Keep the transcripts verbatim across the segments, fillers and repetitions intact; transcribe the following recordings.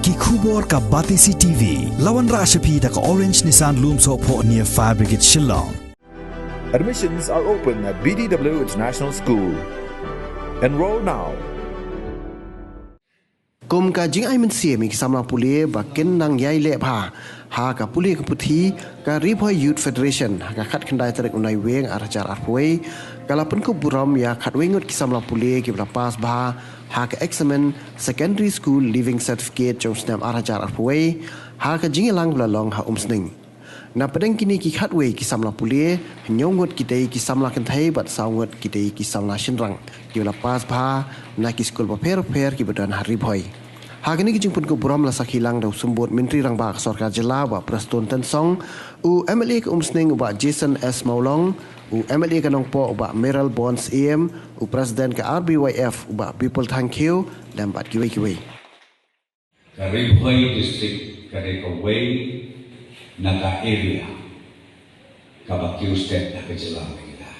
Ki khubor ka Batesi T V. La wanrah sha phi da ka Orange Nissan Lumsohphoh near Fire Brigade Shillong. Admissions are open at B D W International School. Enroll now. Kum ka jingai mynsiem ïa ki samla pule ba kin nang ïai leh bha ha ka pule ka puthi, ka Ri Bhoi Youth Federation ha ka khatkhyndai tarik u Naiwieng ar hajar arphew wei ka la pynkup burom ïa khatwei ngut ki samla pule kiba la pass bha ha ka eksamin Secondary School Leaving Certificate jong u snem ar hajar arphew wei ha ka jingïalang ba la long ha Umsning. Na pdeng kine ki khatwei ki samla pule, hynñiew ngut ki dei ki samla kynthei bad saw ngut ki dei ki samla shynrang kiba la pass bha na ki skul bapher bapher kiba don ha Ri Bhoi. Ha kane ka jingpynkup burom la sakhi lang da u Symbud Myntri Rangbah ka Sorkar Jylla Bah Prestone Tynsong, u M L A ka Umsning u Bah Jason S Mawlong, u M L A ka Nongpoh u Bah Mayralborn Syiem, u President ka R B Y F u Bah Bipul Thangkhiew lem bad kiwei kiwei. Ka Ri Bhoi District ka dei kawei na ka area kaba kiew stet ha ka jylla Meghalaya.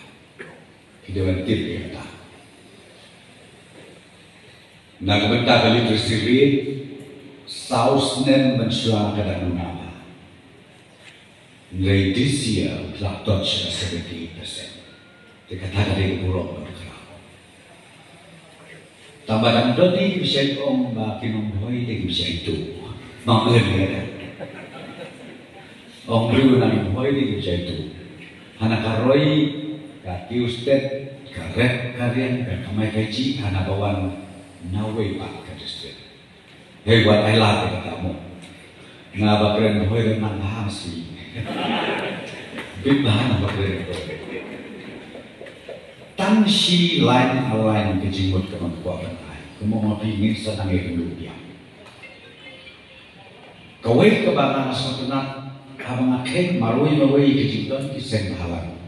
Phi dei ban tip ïa kata. Na ka bynta ka literacy rate, saw snem mynshuwa ka dang duna bha. Hynrei this year u la touch ka seventy eight percent. Te kata ka dei ka burom kaba khraw. Tang ba dang don hi ki bishar ong ba ki nong Bhoi dei ki bishar itu. Mang len ïa ka. Ong briew na nong Bhoi dei ki bishar itu. Hana ka roi ka kiew stet, ka rep ka riang, ka kamai ka jih, hana ka wan na wei pat ka district. Hei, wat ai lad ïa kata mo. Nga ba kren Bhoi re nang ha si. Bit ba hana ba kren Bhoi. Tang shi line a line ka jingmut ka ban kwah ban ai. Kumba ma phi ngin sa tang ïa ka lu biang. Kawei kaba nga sngewtynnat haba nga khet marwei marwei ka jingdon ki seng bhalang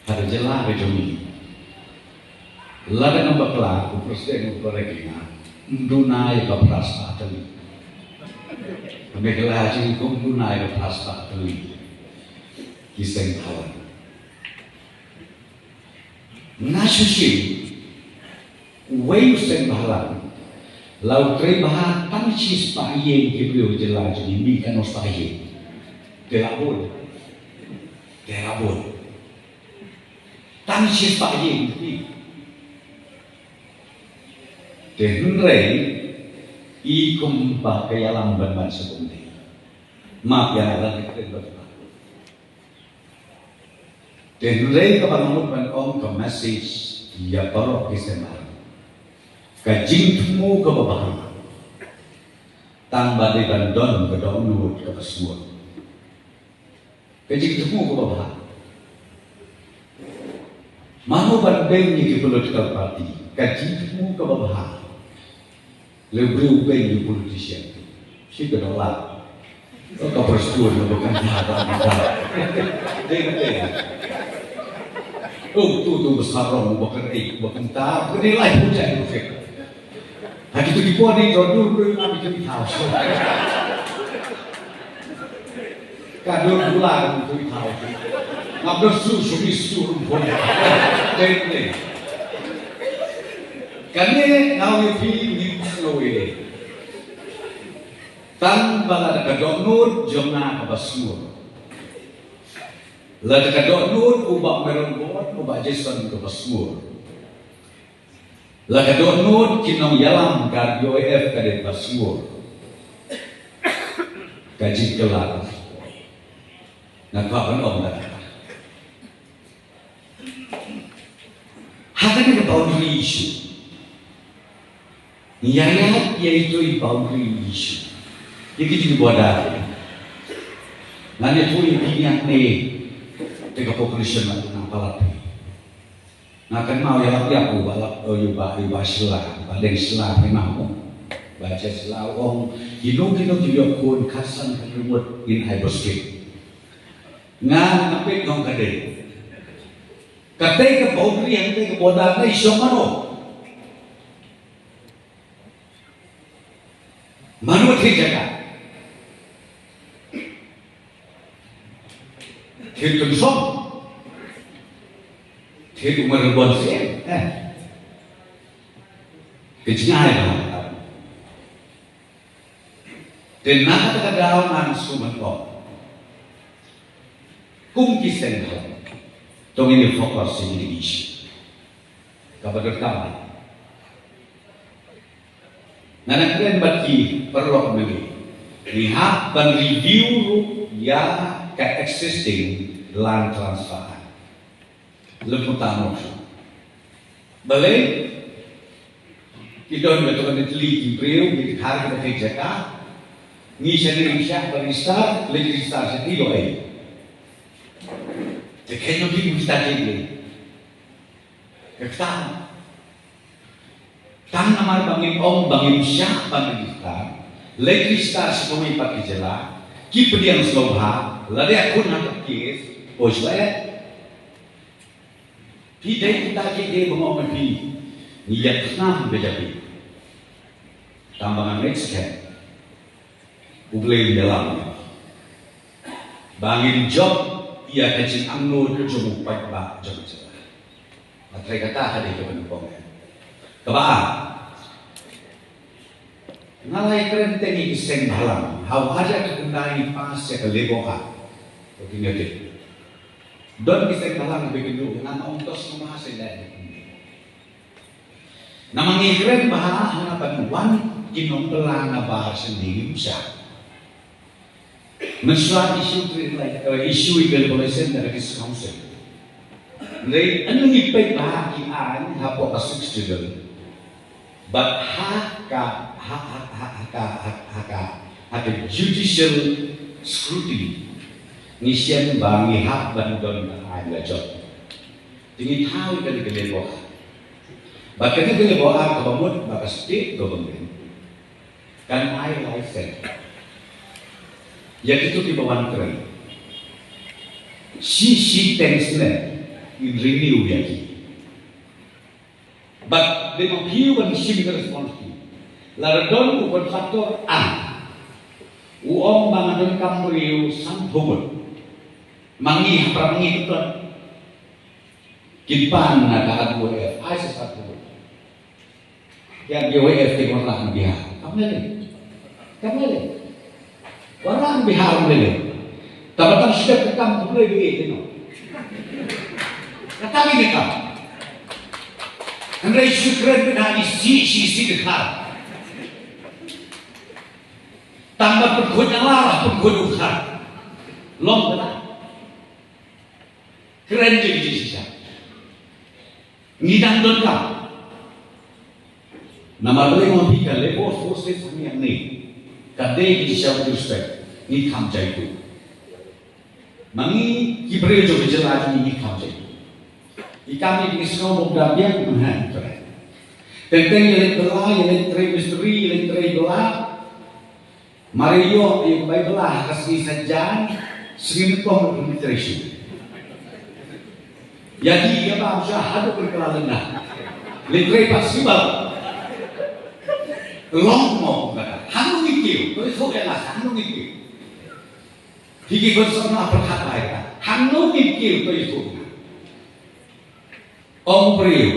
ha ka jylla ka jong ngi. Lada ngam bakla, u president u kyrpad ïa nga, ym duna ïa ka phra spah tylli. Ka Meghalaya jong ngi kum duna ïa ka phra spah tylli ki seng bhalang. Nga shu shim uwei u seng bhalang, la u trei bha tang shi spah ïing ki briew jylla jong ngi, mih kano spah ïing. Te la bun. Te la bun. Tang shi spah ïing ki. Te hynrei i kumba ka ïalam ban ban sa kumne. Map ïa la ki kren ba. Te hynrei kaba nga mut ban ong ka message ïa baroh ki seng bhalang. Ka jingthmu kaba bha tang ba dei ban don ka dohnud kaba sngur. Ka jingthmu kaba bha. Mano ban beiñ ïa ki political party, ka jingthmu kaba bha. Le briew beiñ ïa u politician. Shi ka dang lah. Ka prestone ba kan ha ba kan ha. Dei, dei. Oh, tu, tu ba sarong, ba kan ei, ba kan ta, ba kan ei lai pun jai tu. Ha kito ki por ni, jor dur briew na kito ki thaw. Ka dur bula ka dur thaw. Ngam dur su, su mi su rum pun. Dei, dei. Kane nga ong ïa phi, ngin sngewthuh. Tang ba lada ka dohnud jong nga kaba sngur, lada ka dohnud u Bah Mayralborn, u Bah Jason kaba sngur, lada ka dohnud ki nongïalam ka R B Y F ka dei kaba sngur, ka jingkylla ka. Nga kwah ban ong kata. Ha kane ka boundary issue. Ïa, ïa, ïa ito i boundary issue. Ïa ki jingborder. Ngan ïathuh ïa phi ïa kane. Te ka population na, na palat. Nga kynmaw ïa la ïa u ba la, u ba, u ba Shylla, ba deng Shylla phi ma u. Ba cha Shylla u ong, kino kino ki ïoh khun khatsan khathynriew ngut ngin ai basket. Nga nga peit nong ka dei. Ka tei ka boundary hangtei ka border nei shong mano. Mano thied jaka. Thied Tynsong. Thied u Mayralborn Syiem. Eh. Ka jingai ba. Te na kata ka daw ngan sngewbha ban ong, kum ki seng bhalang, to ngin ïa focus ïa kine ki issue kaba donkam. Nga dang kren bad ki paralok mynne, ngi hap ban review ruh ïa ka existing Land Transfer Act. Lem kumta mo. Balei? Ki don ka, to kan tylli ki briew, ki dkhar, ki dkhar jaka. Ngi shane ngi shah ban register, leit register sha ki, ïoh ei? Te kane ma phi, ngi register sha ki. Ka kata. Tang namar ba ngim ong, ba ngim shah ban register, leit register sha kawei pat ka jylla, ki pdiang sngewbha, lada ïakhun ha ka case, poi shuwa eh. Phi dei kita kiei kiei ba nga ong ïa phi, ngi ïa khnang beit ïa phi. Tang ba ngan ngeit skhem, U Blei un ïalam ïa phi ba ngin jop ïa ka jingangnud jong u paidbah jong ka jylla. Nga tharai kata ka dei kaba nyngkong eh. Kaba ar, nga la ïakren teng ïa ki seng bhalang. Ha u hajar khyndai ngi pass ïa ka Labour Act. Ka king ïa dei. Don ki seng bhalang ba kin duh, nga ong to sngewbha seh leh. Namar ngi kren bha, hana ban wan ki nongkylla na bar shen ngi sha. Mynshuwa issue trade, like, uh, issue illegal population da ka District Council. Hynrei ynda ngi peit bha ki aiñ hapoh ka Sixth Schedule, bad ha ka, ha, ha, ha, ha ka, ha, ha ka, ha ka judicial scrutiny, ngi shem ba ngi hap ban don ka aiñ la jop. Te ngi thaw ïa kane ka Labour Act. Bad kane ka Labour Act kaba mut ba ka state government kan ai license ïa kito kiba wan trei. Shi, shi teng snem in renew ïa ki. Bad dei ma phi u ban shim ka responsibility. Lada don u contractor, ah, u ong ba nga donkam briew sanphew ngut, ma ngi, ha pra ma ngi ki don. Kin pan na ka W F, ai sa sanphew ngut. Ïa, W F te wanrah na Bihar. Kam lei lei. Kam lei lei. Wanrah na Bihar kam lei lei. Tang ba tang step ka kam kam lei lei te no. Kata ngi ne kam. Hynrei shu kren beit ha i shi, shi, shi dkhar. Tang ba pynkhuid na lar, pynkhuid u dkhar. Long kata. Kren jingjingshisha. Ngi dang donkam. Namar balei? Namar phi, ka labor forces hangne, ka dei ki sha u respect. Ngi kham jaitu. Ma ngi ki briew jong ka jylla jong ngi, ngi kham jaitu. I kam ngi, ngi sngew ba da biang mynha. Teng teng ïa leit bylla, ïa leit trei mistri, ïa leit trei bylla. Mar ïoh ïa ka bai bylla ha ka sngi Saitjaiñ, sngi Nyngkong ruh pyntrei shuh. Ïa ki ïa bam sha haduh pynkylla lynda. Leit trei pat sngi Balang. Long mo kata. Hangno ngin kiew? To ïathuh ïa nga, hangno ngin kiew? Phi ki khun samla pyrkhat bai kata. Hangno ngin kiew? To ïathuh ïa nga. Ong briew.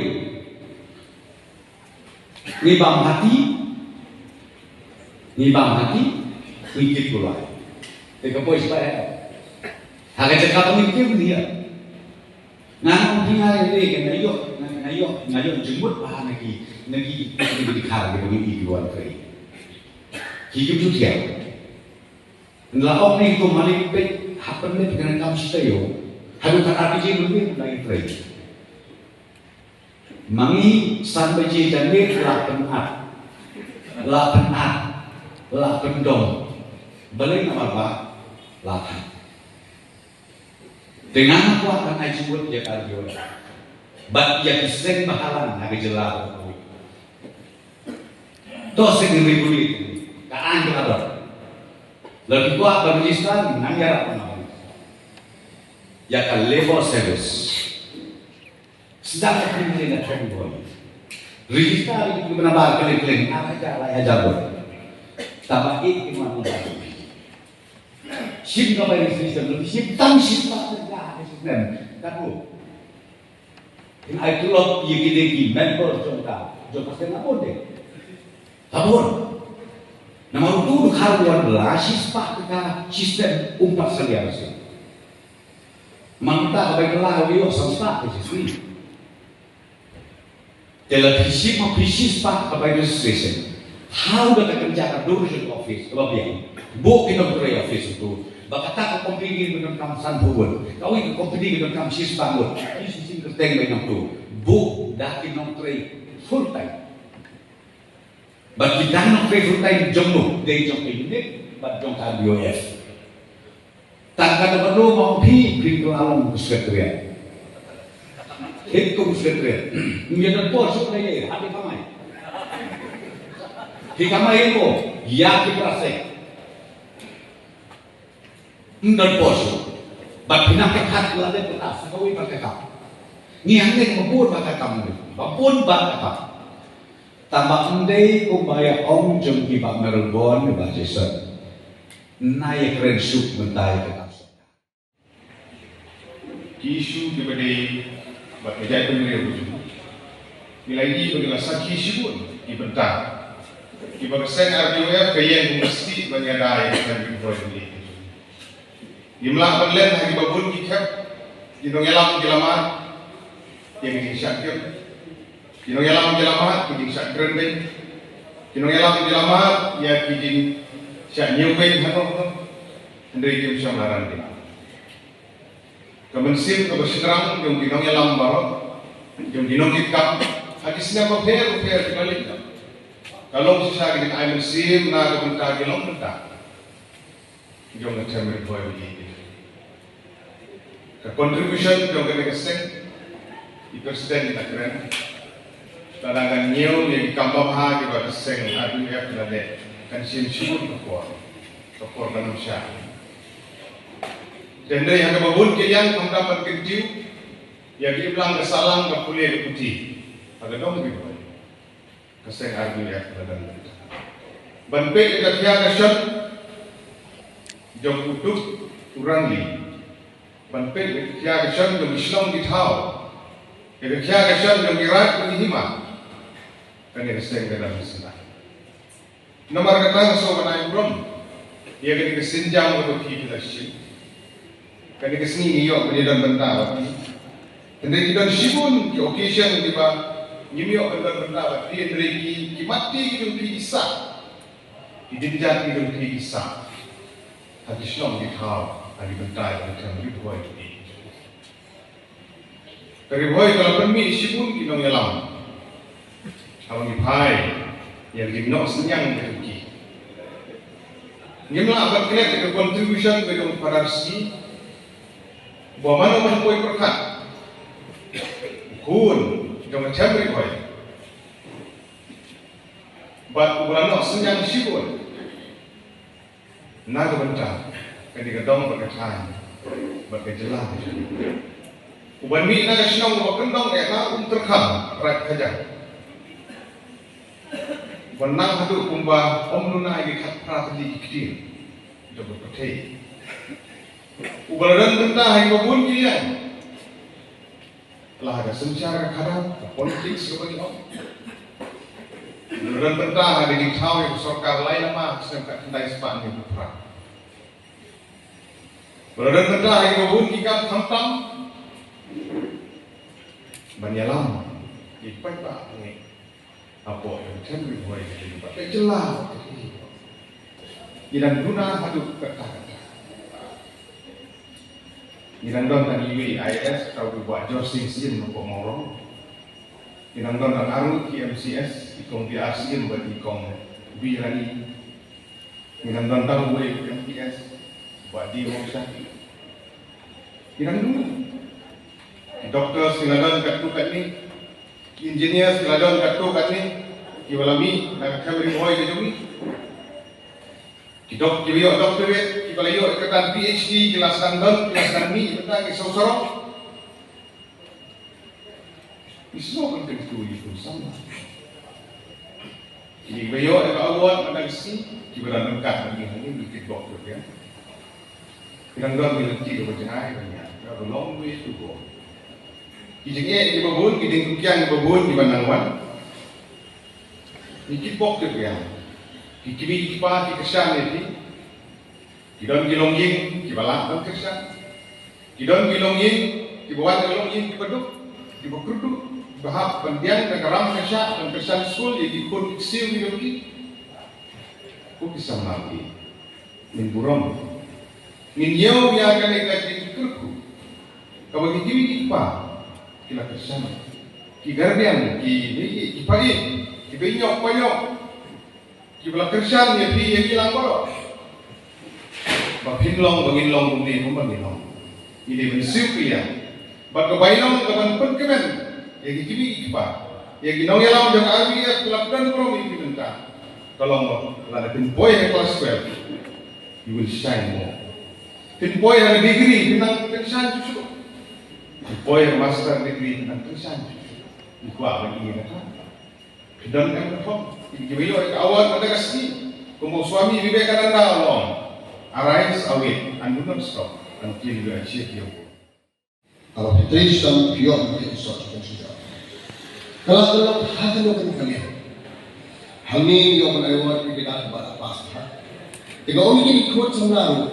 Ngi bam hati, ngi bam hati, ngi kit kulai. Te ka poi spa eh. Ha ka jaka ba ngi kit ni ya. Nga ong phi nga ïa, nga ïoh, nga ïoh, nga ïoh jingmut bha na ki, na ki, na ki dkhar kiba ngi ïoh wan trei. Ki kim ju thiah. Nga la ong ïa ki, to mane peit, hap pynleit pyndonkam shi taïew. Haduh khatar baje mynmiet la ngi trei. Ma ngi san baje janmiet la pynat. La pynat. La pyndom. Balei? Namar ba la thait. Te nga kwah ban ai jingmut ïa ka R B Y bad ïa ki seng bhalang ha ka jylla. To seng R B Y ka aiñ ka don. Lada phi kwah ban register, nang ïarap ban register ïa ka Labour Service. Sdang ka pynlong na thong boi. Register ïa ki bynta ba kylleng kylleng, ar hajar, lai hajar boi. Tang ba ïeit ki man. Shim ka bai registration, shim tang shim ba ka ka system. Ka tu. Phin ai tulop ïa kine ki member jong ka, jong ka seng, ha bun de. Ha bun. Namar utu u dkhar u wan la shispah tyngka shi snem, um pat salia shisien. Mynta ka bai kylla u ïoh san spah ka shi snem. Te la phi shim ma phi shispah ka bai registration. Hau da ka kynja ka dur jong office kaba biang. Buh ki nongtrei office utu. Ba kata ka company ba donkam sanphew ngut, kawei ka company ba donkam shispah ngut. Phi shisien kyrteng ba nongtu. Buh da ki nongtrei full time. Bad ki dang nongtrei full time jong no, dei jong ka unit bad jong ka R D O F. Tang kata ba no ma phi, phi kylla long secretariat. Phi kum secretariat. Ngi don por suk dei, ha phi kamai. Phi kamai ko, ïa ki prasek. Ym don por shuh. Bad phi nang pyrkhat lade pyrkhat sa kawei bad ka kam. Ngi hangne ba bun bad ka kam ne. Ba bun bad ka kam. Tang ba ym dei kumba ïa ong jong ki Bah Melbourne, Bah Jason. Nai ïa kren suk mynta ïa ka kam. Ki issue kiba dei bad ka jaitbynriew. Ngi la ïohi ba ki la sakhi shibun ki bynta kiba ka seng R D O F ka ïeng kum ka stieh ban ïada ïa ka seng Ri Bhoi Valley. Ngim lah ban len ha kiba bun ki khep, ki nongïalam ki la mad ïa ki jingshah khep, ki nongïalam ki la mad ki jingshah kren beiñ, ki nongïalam ki la mad ïa ki jingshah ñiew beiñ hano hano. Hynrei kim shym la ran beiñ. Ka mynsiem kaba shynrang jong ki nongïalam baroh, jong ki nongkitkam ha ki snem bapher bapher kiba la leit, ka long shisha ki jingai mynsiem na ka bynta ki long bynta jong ka Them Ri Bhoi Valley. Ka contribution jong kane ka seng, i president i la kren, lada kan ñiew ïa ki kam babha kiba ka seng R D O F la leh, kan shim shibun ka por, ka por kan ym shah. Te hynrei ha kaba bun ki liang, khamtam ban kyntiew ïa ki imlang ka sahlang, ka pule ka puthi ha ka dong Ri Bhoi, ka seng R D O F la dang ban peit ïa ka khia ka shon jong u Duk u Ranli, ban peit ïa ka khia ka shon jong ki shnong ki thaw, ïa ka khia ka shon jong ki raid ki hima. Kane ka seng ka dang sngewthuh. Namar kata nga sngewbha ban ai burom ïa kane ka sienjam kaba phi phi la shim. Kane ka sngi ngi ïoh ban ïadon bynta bad phi. Hynrei ki don shibun ki occasion kiba ngim ïoh ban don bynta bad phi, hynrei ki, ki matti ki jong phi ki sah, ki jynjar ki jong phi ki sah ha ki shnong ki thaw, ha ki bynta jong ka Them Ri Bhoi. Ka Ri Bhoi ka la pynmih shibun ki nongïalam haba ngi phai ïa ka jingnoh synñiang ka jong ki. Ngim lah ban klet ïa ka contribution ka jong u Phadar Sngi, uba mano ban poi pyrkhat, u khun jong ka Them Ri Bhoi, bad uba la noh synñiang shibun na ka bynta kane ka dong bad ka thaiñ bad ka jylla. Uban mih na ka shnong kaba kyndong eh na Umtyrkham, Raid Khajang, uban nang haduh kumba ym duna ïa ki khatphra tylli ki ktien jong ka pyrthei. Uba la don bynta ha kiba bun ki liang, la ha ka synshar ka khadar, ka politics kaba ngi ong. Ba la don bynta ha ka jingthaw ïa ka sorkar Lai Lama ha ka snem khatkhyndai spah hynñiewphew phra. Ba la don bynta ha kiba bun ki kam, khamtam ban ïalam ïa ki paidbah, ngi hapoh jong ka Them Ri Bhoi ka jong ngi bad ka jylla. Ngi dang duna haduh katta katta. Ngi dang don tang iwei i A S, uta u Bah Joyce Sing Siem na Pokmawrong. Ngi dang don tang arngut ki M C S, i Kong B R Siem bad i Kong B Rani. Ngi dang don tang uwei u M P S, Bah D Wong Sha. Ngi dang duna. Ki doctors ngi la don katto katne. Ki engineers ki la don katto katne, kiba la mih na ka Them Ri Bhoi ka jong ngi. Ki dok, kiba ïoh doctorate, kiba la ïoh ïa ka kyrdan P H D, ki la sdang don, ki la sdang mih, mynta ki sngewsarong. Ngi sngewbha ban kyntu ïa ki khun samla. Kine kiba ïoh ïa ka award mynta ka sngi, kiba dang ryngkat bad ngi hangne, ngi kitbok ïa ki. Ki dang don ki lynti kaba jngai ban ïaid, we have a long way to go. Ki jingeh kiba bun, ki jingkukiang kiba bun kiba nang wan. Ngi kitbok ïa ki. Ki kmie ki kpa ki kyrshan ïa phi. Ki don ki longïing kiba lah ban kyrshan. Ki don ki longïing kiba wan na longïing kiba duk, kiba kyrduh, kiba hap ban biang da ka ram ka shah ban kyrshan skul ïa ki khun ki ksiew ki jong ki. Ko ki samla ki, ngin burom. Ngin ïoh ïa kane ka jingkyrkhu kaba ki kmie ki kpa ki la kyrshan. Ki guardian, ki, ki, ki paid, ki paid ïoh, paid ïoh. Kiba la kyrshan ïa phi ïa ngi lang baroh. Ba phin long, ba ngin long kumne kumba ngin long. Ngi dei ban siew phi ïa. Bad ka bainong ka ban pynkmen ïa ki kmie ki kpa, ïa ki nongïalam jong ka R B F ki la pyndonkam ïa ki mynta. Ka long ba lada phin poi ha class twelve, you will shine more. Phin poi ha degree, phin nang kyrshan shuh shuh. Phin poi ha master degree, phin nang kyrshan shuh shuh. Ngi kwah ba ngi ïa kata. Phi don em thong, phi kiba ïoh ïa ka award mynta ka sngi, kumba u Swami Vivekananda u la ong, "Arise, awake, and do not stop until you achieve your goal." Haba phi trei shitom phi ïoh ïa ka sort of thing. Ka la ka long ha kano kano ka liang. Hangne ïoh ban award phi, ki dang ba la pass ha. Te ka ong ïa ki khun samla ruh,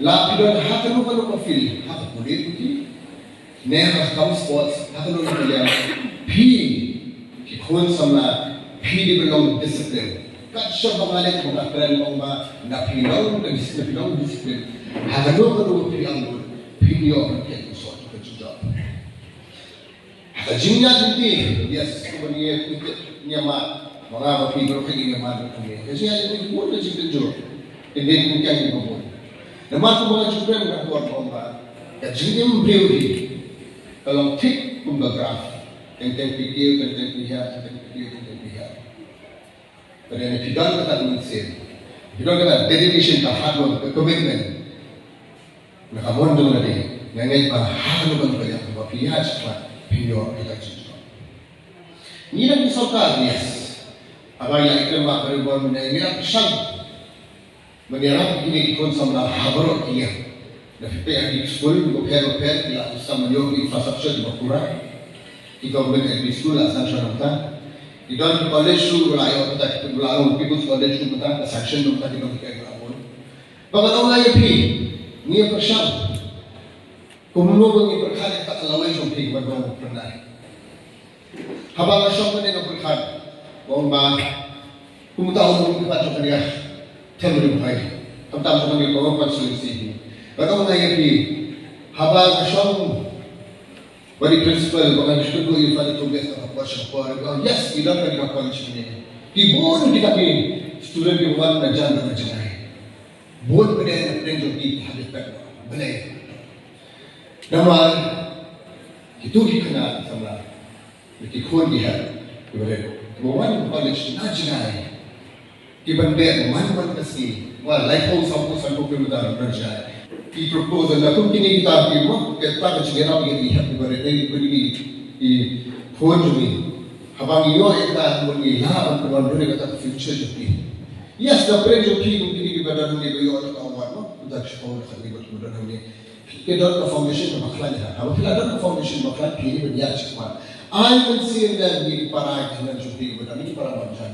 la phi don ha kano kano ka field, ha ka pule ruh ki, ne ha ka kam sports, ha kano kano ka liang, phi ki khun samla, phi dei ban long discipline. Kat shaba nga leh ba nga kren ong ba na phi long ka dis-, na phi long discipline, ha kano kano phi ïeng lut, phin ïoh ban phet u sot ka jingïap. Ha ka jingïaid lynti, yes, kumba ngi ïa, ngi ïa mad, ma nga ma phi baroh ngi ïa mad, ka jingïaid lynti bun ka jingtynjuh. Ka dei ka jingkren kaba bun. Namar kumba nga ju kren kaba bun, ka jingim briew hi ka long thik kum ka graph. Teng teng phi kiew, teng teng phi hiar, teng teng phi kiew, teng teng phi hiar. Bad lada phi don kata ka mynsiem, phi don kata dedication, ka hard work, ka commitment, na ka mon jong lade, nga ngeit ba ha kano kano ka liang ba phi ïaid shakhmat, phin ïoh ïa ka jingïoh. Ngi dang ki sorkar, yes. Haba ïa i kren ba ka ri bor mynne, ngi dang pyrshang ban ïarap ïa kine ki khun samla ha baroh ki liang. Da phi peit ha ki skul bapher bapher, ki la pyrshang ban ïoh ki infrastructure kiba pura. Ki government L P school la sanction mynta. Ki don ki college ruh la ïoh mynta, ki la long People's College ruh mynta, la sanction mynta, ki don ki la bun. Ba nga ong ïa phi, ngi ïa pyrshang. Kumno ba ngi pyrkhat ïa kata ka lawei jong phi ban long u pynai. Haba nga shong kane nga pyrkhat, nga ong ba kumta u nongpynïaid jong kane ka them ri bhoi, khamtam jong kane ka constituency hi. Nga ong ïa phi, haba nga shong bad i principal, ba nga dei ban ïoh ïa ka tu best of course, ka por, yes, i don kane ka college ne. Ki bun kita ki student ki wan na jan na jngai. Bun pdeng na pdeng jong ki ha dei pet. Balei? Namar kito ki khynnah samla, ki khun ki hep, kiba rit, kiba wan college na jngai, kiban beh man man ka sngi, wa laiphew, sawphew, sanphew kilometer na jngai. Ki proposal na kum kine kita ki mo, kita ka jingïarap ïa ki hep kiba rit, ïa ki khun jong ngi. Haba ngi ïoh ïa ka, ngi lah ban pynwandur ïa kata ka future jong ki. Yes, ka pdeng jong ki kum kine kiba don hangne ba ïoh ïa ka award mo, kita ki shiphew na khatwei kiba don hangne. Ki don ka foundation kaba khlaiñ ha. Haba phi la don ka foundation kaba khlaiñ, phi dei ban ïaid shakhmat. Ai mynsiem ïa ki para ki khynnah jong phi kiba don ki para marjan.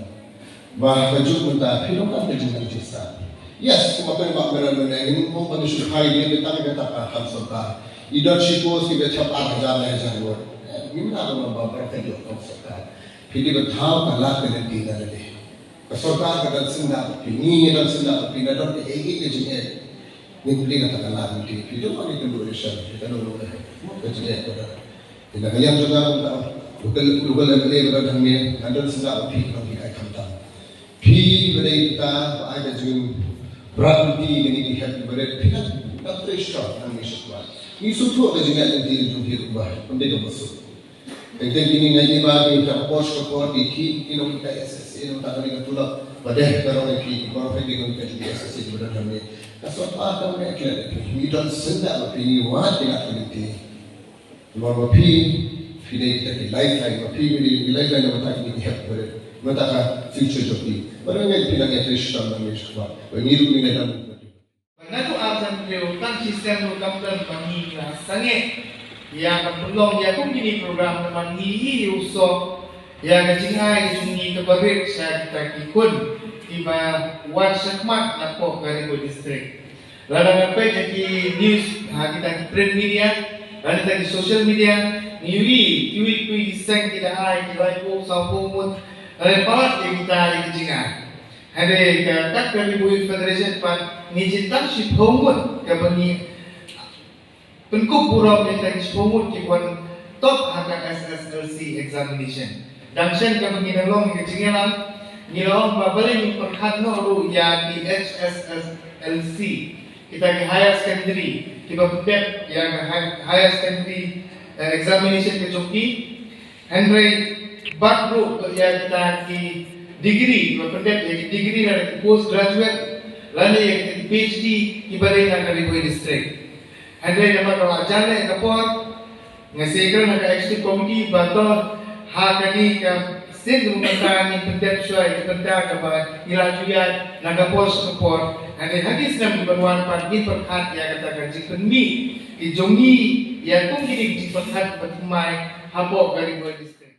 Ba ka juk mynta phi donkam ka jingïaid jingstad. Yes, kumba kren Bah Meron mynne, ngim ong ban shu phai ïa kata kata ka kam sorkar. I don shi post kiba thep ar hajar lai hajar ngut. Eh, ngim lah ban ong ba baroh ka juk kam sorkar. Phi dei ban thaw ka lad ka lynti na lade. Ka sorkar ka don syndah bad phi, ngi ngi don syndah bad phi, na don kaei kaei ka jingeh, ngin plie kata ka lad lynti. Phi don ma ngi kynduh election, phi kynduh ruh eh. Ka jingeh ka don. Phi na ka liang jong ka, local, local M L A ka don hangne, ka don syndah bad phi, ka don phi kai khamtam. Phi ba dei kita ba ai ka jingim brat lynti ïa kine ki hep ba rit, phi na ka trei shop hangne shakhmat. Ngi sngewthuh ka jingeh lynti jong phi ruh ba, ym dei kaba suk. Teng teng kine nga ïohi ba ki ka por sha ka por ki, ki, ki long ki S S A, nangta kane ka tulop ba dei ka rong ïa ki, baroh ki long ki S S A ba don hangne. Ka sorkar ka ong ïa ki la dei, ngi don syndah ba phi, ngi wad ïa ka lynti. Namar ba phi, phi dei kita ki lifeline, ba phi, phi dei ki lifeline, namar ta ki hep ba dei, namar ta ka future jong phi. Ba dei ngi phi la ngi trei shitom nang ngi shukor. Ba ngi ruh ngi dei dang Bad naduh arphew hynriew tang shisien ruh kam don ba ngi la sangeh ïa ka pynlong ïa kum kine ki program namar ngi ïohi ïa u soh ïa ka jingai ka jong ngi kaba rit sha kita ki khun. kiba wan shakhmat napoh ka Ri Bhoi District. Lada nga peit ïa ki news ha kita ki print media, ha kita ki social media, ngi ïohi kiwei kiwei ki seng ki da ai ki laiphew sawphew ngut, lada palat ïa kita ïa ki jingai. Hynrei ka kat ka Ri Bhoi Youth Federation pat ngi jin tang shiphew ngut kaba ngi pynkup burom ïa kita ki shiphew ngut kiba wan top ha ka S S L C examination. Dang shen kaba ngi dang long ïa ka jingïalang, ngi la ong ba balei ngim pyrkhat noh ruh ïa ki H S S L C, kita ki higher secondary kiba pyndep ïa ka hi- higher secondary, eh, examination ka jong ki. Hynrei bad ruh ïa kita ki degree, ba pyndep ïa ki degree lane ki post graduate lane ïa ki P H D kiba dei na ka Ri Bhoi District. Hynrei namar ka la jan leh ka por, nga sngew kren ha ka executive committee ba to ha kane ka sien ka mynta ngi pyndep shuwa ïa ka bynta kaba ngi la ju ïaid na ka por sha ka por. Hynrei ha ki snem kiban wan pat ngin pyrkhat ïa kata ka jingpynmih ki jong ngi ïa kum kine ki jingpyrkhat ba thymmai hapoh ka Ri Bhoi District.